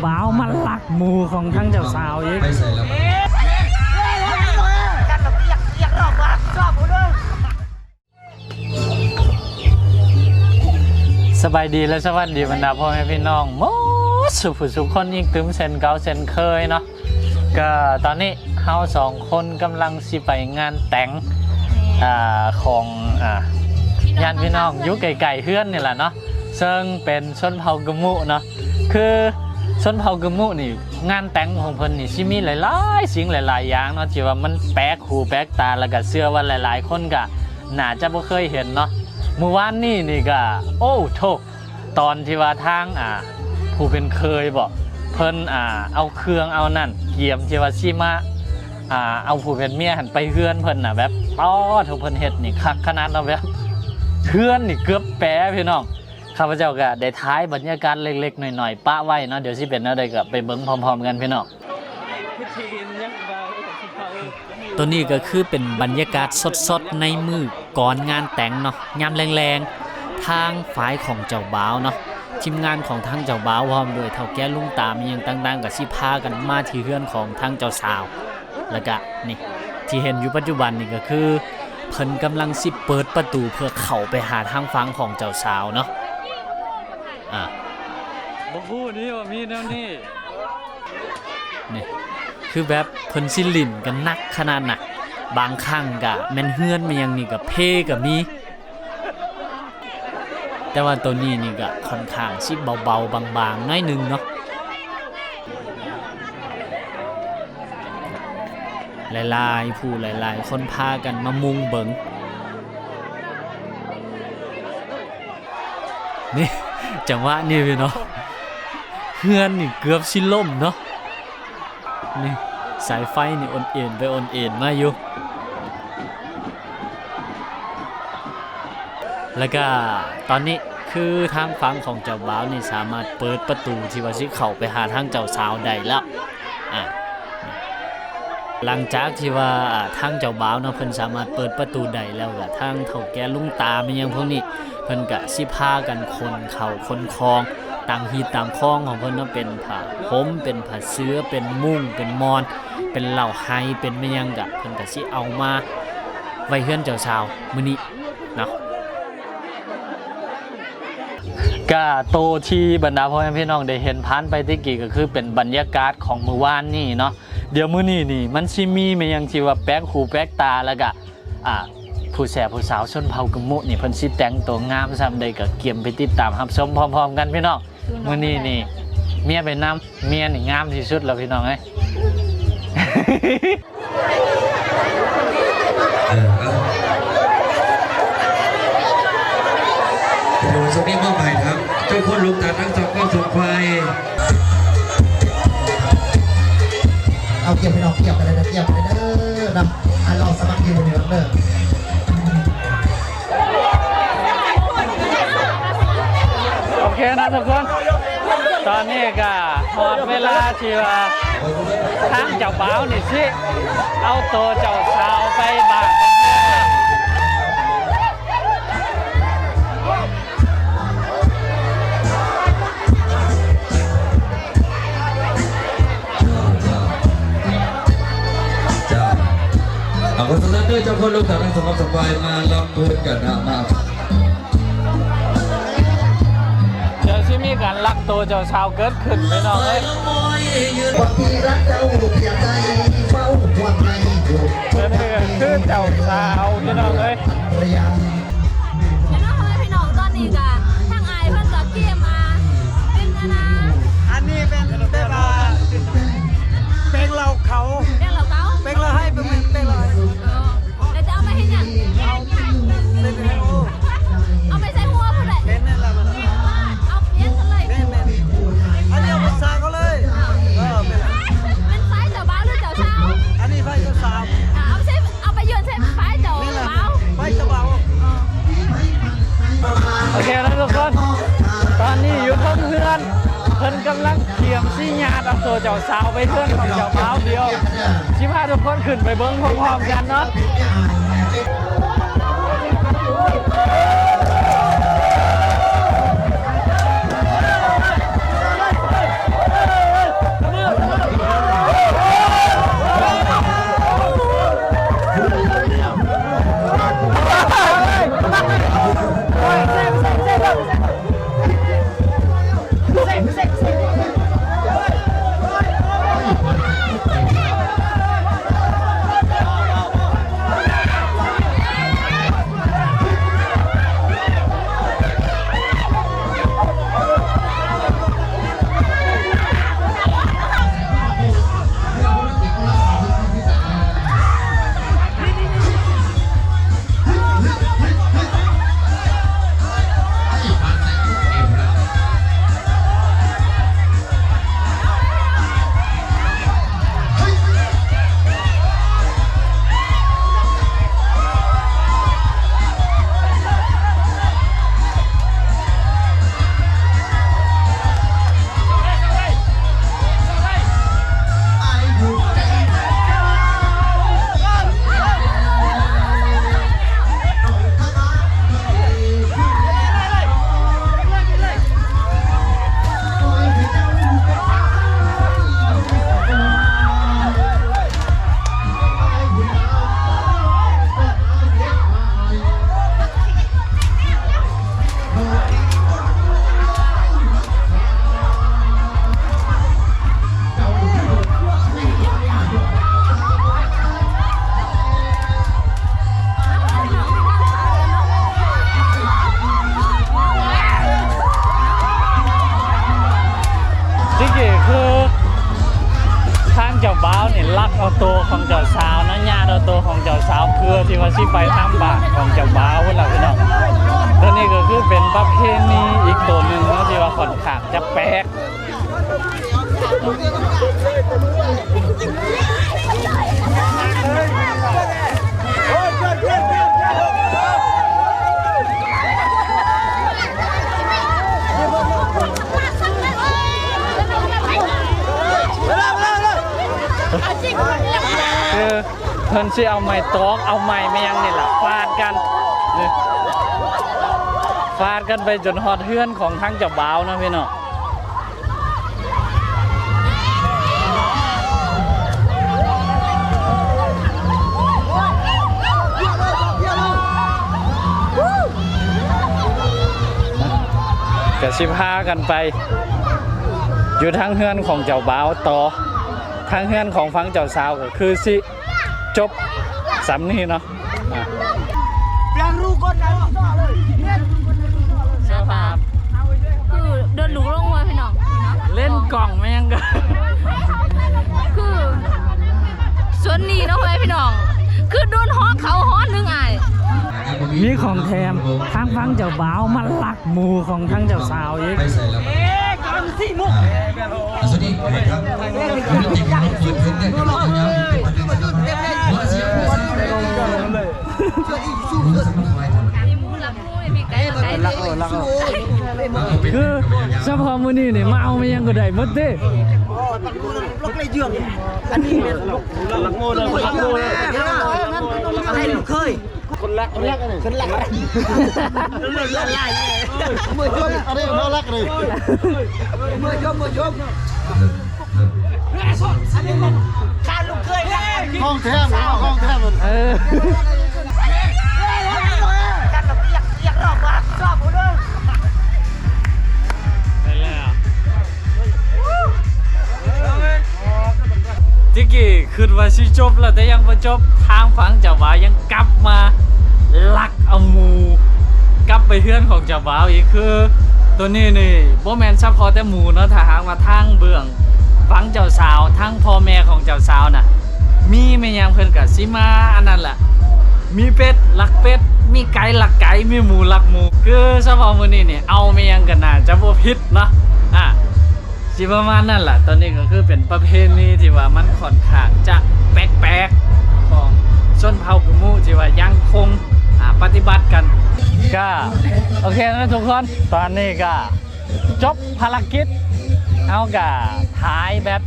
ບ່າວມາລັກໝູ່ຂອງທາງເຈົ້າສາວອີກ. ໄປໃສແລ້ວ? ສະບາຍດີ ແລະ ສະຫວັດດີບັນດາພໍ່ແມ່ພີ່ນ້ອງໝົດສູ່ຜູ້ສູ່ຄົນອີກຕື່ມເຊັ່ນເກົ່າເຊັ່ນເຄີຍເນາະ. ກໍຕອນນີ້ເຮົາສອງຄົນກຳລັງຊິໄປງານແຕ່ງ ອ່າ ຂອງ ອ່າ ພີ່ນ້ອງ ຍາດພີ່ນ້ອງຢູ່ໃກ້ໆເຮືອນນີ້ແຫຼະເນາະ ເຊິ່ງເປັນຊົນເຜົ່າກຶມມຸເນາະ. ຄືຊົນເຜົ່າກຶມມຸນີ້ ງານແຕ່ງຂອງເພິ່ນນີ້ຊິມີຫຼາຍໆສິ່ງຫຼາຍໆຢ່າງເນາະ ທີ່ວ່າມັນແປກຫູແປກຕາ ແລ້ວກໍເຊື່ອວ່າຫຼາຍໆຄົນກໍໜ້າຈະບໍ່ເຄີຍເຫັນເນາະ. ມື້ວານນີ້ນີ້ກໍ ໂອ້ໂທ້ ຕອນທີ່ວ່າທາງ ອ່າ ຜູ້ເປັນເຂີຍບໍ ເພິ່ນ ອ່າ ເອົາເຄື່ອງເອົານັ້ນກຽມທີ່ວ່າຊິມາ ອ່າ ເອົາຜູ້ເປັນເມຍຫັ້ນໄປເຮືອນເພິ່ນນະ ແບບ ອໍ ໂທ້ ເພິ່ນເຮັດນີ້ຄັກຂະໜາດເນາະ ແບບເຮືອນນີ້ເກືອບແປພີ່ນ້ອງ. ຂ້າພະເຈົ້າກໍໄດ້ຖ່າຍບັນຍາກາດເລັກໆນ້ອຍໆປະໄວ້ເນາະ ດຽວຊິເປັນແນວໃດກໍໄປເບິ່ງພ້ອມໆກັນພີ່ນ້ອງ. ຕົວນີ້ກໍຄືເປັນບັນຍາກາດສົດໆໃນມື້ກ່ອນງານແຕ່ງເນາະ ຍາມແລງໆ ທາງຝ່າຍຂອງເຈົ້າບ່າວເນາະ ທີມງານຂອງທາງເຈົ້າບ່າວ ພ້ອມດ້ວຍເຖົ້າແກ່ລຸງຕາ ມີຫຍັງຕ່າງໆ ກໍຊິພາກັນມາທີ່ເຮືອນຂອງທາງເຈົ້າສາວ. ແລ້ວກະນີ້ ທີ່ເຫັນຢູ່ປັດຈຸບັນນີ້ກໍຄື ເພິ່ນກຳລັງຊິເປີດປະຕູເພື່ອເຂົ້າໄປຫາທາງຝັ່ງຂອງເຈົ້າສາວເນາະ. ອ່າ ບໍ່ຮູ້ນີ້ວ່າມີແນວນີ້ ນີ້ ຄືແບບເພິ່ນຊິຫຼິ້ນກັນໜັກຂະໜາດນະ ບາງຄັ້ງກະແມ່ນເຮືອນແມ່ນຫຍັງນີ້ກະເພກະມີ. ແຕ່ວ່າໂຕນີ້ນີ້ກະຂ້ອນຂ້າງຊິເບົາໆບາງໆໜ້ອຍໜຶ່ງເນາະ. ຫຼາຍໆຜູ້ຫຼາຍໆຄົນພາກັນມາມຸງເບິ່ງ. ນີ້ ຈັງຫວະນີ້ພີ່ນ້ອງ ເຮືອນນີ້ເກືອບຊິລົ້ມເນາະ. ນີ້ ສາຍໄຟນີ້ໂອນເອນໄປໂອນເອນມາຢູ່. ແລ້ວກະຕອນນີ້ຄືທາງຝັ່ງຂອງເຈົ້າບ່າວນີ້ສາມາດເປີດປະຕູທີ່ວ່າຊິເຂົ້າໄປຫາທາງເຈົ້າສາວໄດ້ແລ້ວ. ອ່າ ຫຼັງຈາກທີ່ວ່າ ອ່າ ທາງເຈົ້າບ່າວເນາະ ເພິ່ນສາມາດເປີດປະຕູໄດ້ແລ້ວ ກະທາງເຖົ້າແກ່ລຸງຕາແມ່ນຫຍັງພວກນີ້ ເພິ່ນກະຊິພາກັນຂົນເຂົ້າຂົນຂອງ ຕາມຮີດຕາມຄອງຂອງເພິ່ນເນາະ ເປັນຜ້າຫົ່ມ ເປັນຜ້າເສືອ ເປັນມຸ້ງ ເປັນໝອນ ເປັນເລົ້າໄຮ ເປັນແມ່ນຫຍັງ ກະເພິ່ນກະຊິເອົາມາໄວ້ເຮືອນເຈົ້າສາວມື້ນີ້ເນາະ. ກະໂຕທີ່ບັນດາພໍ່ແມ່ພີ່ນ້ອງໄດ້ເຫັນຜ່ານໄປແຕ່ກີ້ ກໍຄືເປັນບັນຍາກາດຂອງມື້ວານນີ້ເນາະ. ດຽວມື້ນີ້ນີ້ມັນຊິມີແມ່ນຫຍັງທີ່ວ່າແປກຫູແປກຕາ ແລ້ວກະ ອ່າ ຜູ້ແຊບຜູ້ສາວຊົນເຜົ່າກຶມມຸນີ້ ເພິ່ນຊິແຕ່ງໂຕງາມສ່ຳໃດ ກໍກຽມໄປຕິດຕາມຮັບຊົມພ້ອມໆກັນພີ່ນ້ອງ. ມື້ນີ້ນີ້ເມຍໄປນຳ ເມຍນີ້ງາມທີ່ສຸດແລ້ວພີ່ນ້ອງເອີຍ. ເອີ ເອົາ ໂດຍສະເພາະມອບໃຫ້ທັງເຈົ້າຄົນລູກຕາທັງສອງຄອບສອງຝ່າຍ. ເອົາ ກຽມພີ່ນ້ອງ ກຽມໄປເລີຍ ກຽມໄປເລີຍເດີນຳ ອັນເຮົາສາມັກຄີກັນເດີ. ໂອເຄນະທຸກຄົນ ຕອນນີ້ກະຮອດເວລາທີ່ວ່າທາງເຈົ້າບ່າວນີ້ຊິເອົາໂຕເຈົ້າສາວໄປບ້ານ. ເຈົ້າ ເຈົ້າ ເຈົ້າ ເອົາ ຂໍສະເຊີນເດີ ເຈົ້າຄົນລູກຕາທັງສອງຄອບສອງຝ່າຍມາລຳເພີນກັນນະ ມາ. ດຽວຊິມີການລັກໂຕເຈົ້າສາວເກີດຂຶ້ນພີ່ນ້ອງເອີຍ. ອັນນີ້ກໍຄືເຈົ້າສາວພີ່ນ້ອງເອີຍ. ແມ່ນບໍ່ ພໍ່ແມ່ພີ່ນ້ອງ ຕອນນີ້ກະທາງອ້າຍເພິ່ນກະກຽມ ອ່າ ເປັນອັນນ່າ ອັນນີ້ເປັນແບບວ່າແປງເຫຼົ້າເຂົາ ແປງເຫຼົ້າເຂົາ ແປງເຫຼົ້າໄຮ ເປັນແປງເຫຼົ້າໄຮ. ເອີ ແລ້ວຈະເອົາໄປເຮັດຫຍັງ? ເອົາ ເປັນແບບ ເອົາໄປໃສ່ຫົວພຸ້ນແຫຼະ. ແມ່ນໆ ແລ້ວມັນ ເອົາປ່ຽນກັນເລີຍ. ແມ່ນໆ ອັນນີ້ເອົາໄປສາກເອົາເລີຍ. ເອີ ເປັນ ເປັນຝ່າຍເຈົ້າບ່າວຫຼືເຈົ້າສາວ? ອັນນີ້ຝ່າຍເຈົ້າສາວ. ອ່າ ເອົາໃສ່ ເອົາໄປໂຍນໃສ່ຝ່າຍເຈົ້າບ່າວ. ແມ່ນແຫຼະ ຝ່າຍເຈົ້າບ່າວ. ເອີ ໂອເຄນະທຸກຄົນ ຕອນນີ້ຢູ່ເທິງເຮືອນ ເພິ່ນກຳລັງກຽມຊິຍາດເອົາໂຕເຈົ້າສາວໄປເຮືອນຂອງເຈົ້າບ່າວ. ດຽວຊິພາທຸກຄົນຂຶ້ນໄປເບິ່ງພ້ອມໆກັນເນາະ. ໂຕຂອງເຈົ້າສາວນະ ຍາດເອົາໂຕຂອງເຈົ້າສາວ ເພື່ອທີ່ວ່າຊິໄປທຳບາດຂອງເຈົ້າບ່າວພຸ້ນລະພີ່ນ້ອງ. ໂຕນີ້ກໍຄືເປັນປະເພນີອີກໂຕໜຶ່ງເນາະ ທີ່ວ່າຂ້ອນຂ້າງຈະແປກ. ຄືເພິ່ນຊິເອົາໄມ້ຕອກ ເອົາໄມ້ແມ່ນຫຍັງນີ້ລະ ຟາດກັນ ນີ້ ຟາດກັນໄປຈົນຮອດເຮືອນຂອງທາງເຈົ້າບ່າວເນາະພີ່ນ້ອງ. ກະຊິພາກັນໄປຢູ່ທາງເຮືອນຂອງເຈົ້າບ່າວຕໍ່ ທາງເຮືອນຂອງຝັ່ງເຈົ້າສາວກໍຄືຊິຈົບສ່ຳນີ້ເນາະ. ອ່ະ ໜ້າຕາຄືໂດນລູກຫຼົງວ່າພີ່ນ້ອງ ເຫຼັ້ນກ້ອງແມ່ງກໍ ຄືສ່ວນນີ້ເນາະ ພໍ່ແມ່ພີ່ນ້ອງ ຄືໂດນຫໍເຂົາຫໍໜຶ່ງອ້າຍ. ມີຂອງແຖມ ທາງຝັ່ງເຈົ້າບ່າວມາລັກໝູ່ຂອງທາງເຈົ້າສາວອີກ. ຄືສະເພາະມື້ນີ້ນີ້ມາເອົາມາຫຍັງກໍໄດ້ໝົດເດ້. ລັກໝູ່ ລັກໝູ່ ລັກໝູ່ ອັນນີ້ແມ່ນລັກໝູ່ ລັກໝູ່ ອັນນີ້ລູກເຂີຍ ຄົນລັກ ຄົນລັກ ຄົນລັກ ເມືອຊົມ ອັນນີ້ເຮົາລັກເລີຍ ເມືອຊົມ ເມືອຊົມ. ຂອງແທ້ ຂອງແທ້ ເອີ ໄດ້ແລ້ວ. ຕິກກີ້ຄິດວ່າຊິຈົບແລ້ວ ແຕ່ຍັງບໍ່ຈົບ ທາງຝັ່ງເຈົ້າບ່າວຍັງກັບມາລັກເອົາໝູ່ກັບໄປເຮືອນຂອງເຈົ້າບ່າວອີກ. ຄືໂຕນີ້ນີ້ບໍ່ແມ່ນສະເພາະແຕ່ໝູ່ເນາະ ຖ້າຫາກວ່າທາງເບື້ອງຝັ່ງເຈົ້າສາວ ທາງພໍ່ແມ່ຂອງເຈົ້າສາວນະ ມີແມ່ນຫຍັງເພິ່ນກະຊິມາອັນນັ້ນແຫຼະ ມີເປັດລັກເປັດ ມີໄກ່ລັກໄກ່ ມີໝູລັກໝູ. ຄືສະເພາະມື້ນີ້ນີ້ເອົາແມ່ນຫຍັງກໍໜ້າຈະບໍ່ຜິດເນາະ ອ່າ ຊິປະມານນັ້ນລະ. ຕອນນີ້ກໍຄືເປັນປະເພນີທີ່ວ່າມັນຂ້ອນຂ້າງຈະແປກໆ ຂອງຊົນເຜົ່າກຶມມຸທີ່ວ່າຍັງຄົງ ອ່າ ປະຕິບັດກັນ. ກໍໂອເຄເນາະທຸກຄົນ ຕອນນີ້ກໍຈົບພາລະກິດ ເຮົາກໍຖ່າຍແບບ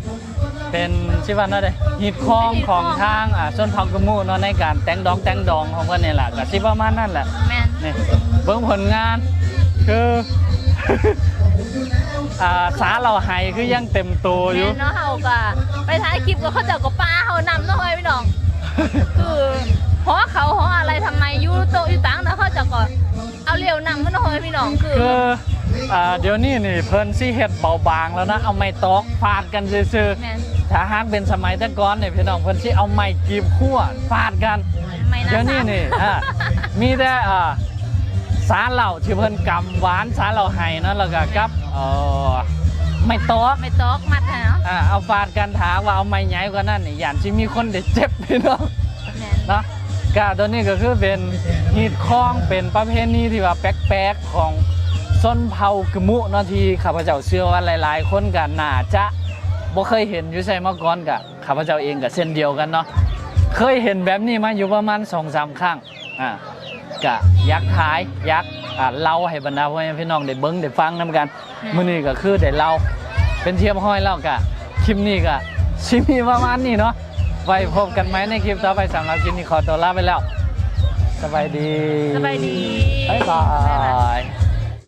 ເປັນ ຊິວ່າແນວໃດ ຮີດຄອງຂອງທາງ ອ່າ ຊົນເຜົ່າກຶມມຸເນາະ ໃນການແຕ່ງດອງແຕ່ງດອງຂອງເພິ່ນນີ້ລະ ກໍຊິປະມານນັ້ນແຫຼະ. ແມ່ນ ນີ້ ເບິ່ງຜົນງານ ຄື ອ່າ ສາເຫຼົ້າໄຫຄືຍັງເຕັມໂຕຢູ່. ແມ່ນເນາະ ເຮົາກໍໄປຖ່າຍຄລິບກັບເຂົາເຈົ້າກໍປາເຮົານຳເນາະ ພໍ່ແມ່ພີ່ນ້ອງ ຄືຫໍເຂົາຫໍອາໄລທຳໄມຢູ່ໂຕະຢູ່ຕັ່ງເນາະ ເຂົາເຈົ້າກໍເອົາຫຼຽວນຳເນາະ ພໍ່ແມ່ພີ່ນ້ອງ. ຄື ຄື ອ່າ ດຽວນີ້ນີ້ເພິ່ນຊິເຮັດເບົາບາງແລ້ວນະ ເອົາໄມ້ຕອກຟາດກັນຊື່ໆ. ແມ່ນ ຖ້າຫາກເປັນສະໄໝແຕ່ກ່ອນນີ້ພີ່ນ້ອງ ເພິ່ນຊິເອົາໄມ້ກີບຂົວຟາດກັນ. ດຽວນີ້ນີ້ ອ່າ ມີແຕ່ ອ່າ ສາເຫຼົ້າທີ່ເພິ່ນກຳຫວານ ສາເຫຼົ້າໄຫເນາະ ແລ້ວກໍກັບ ເອີ ໄມ້ຕອກ ໄມ້ຕອກມັດຫັ້ນເນາະ ອ່າ ເອົາຟາດກັນ. ຖ້າວ່າເອົາໄມ້ໃຫຍ່ກວ່ານັ້ນນີ້ ຢ້ານຊິມີຄົນໄດ້ເຈັບພີ່ນ້ອງ. ແມ່ນ ເນາະ ກະໂຕນີ້ກໍຄືເປັນຮີດຄອງ ເປັນປະເພນີທີ່ວ່າແປກໆ ຂອງຊົນເຜົ່າກຶມມຸເນາະ ທີ່ຂ້າພະເຈົ້າເຊື່ອວ່າຫຼາຍໆຄົນກໍໜ້າຈະບໍ່ເຄີຍເຫັນຢູ່ໃສມາກ່ອນ. ກະຂ້າພະເຈົ້າເອງກໍເຊັ່ນດຽວກັນເນາະ ເຄີຍເຫັນແບບນີ້ມາຢູ່ປະມານສອງສາມຄັ້ງ ອ່າ ກະຢາກຖ່າຍ ຢາກ ອ່າ ເລົ່າໃຫ້ບັນດາພໍ່ແມ່ພີ່ນ້ອງໄດ້ເບິ່ງໄດ້ຟັງນຳກັນ. ແມ່ນ ມື້ນີ້ກໍຄືໄດ້ເລົ່າເປັນທີ່ຮຽບຮ້ອຍແລ້ວ. ກະຄລິບນີ້ກໍຊິມີປະມານນີ້ເນາະ ໄວ້ພົບກັນໃໝ່ໃນຄລິບຕໍ່ໄປ. ສຳລັບຄລິບນີ້ຂໍຕົວລາໄປແລ້ວ ສະບາຍດີ ສະບາຍດີ ບາຍບາຍ ບາຍບາຍ.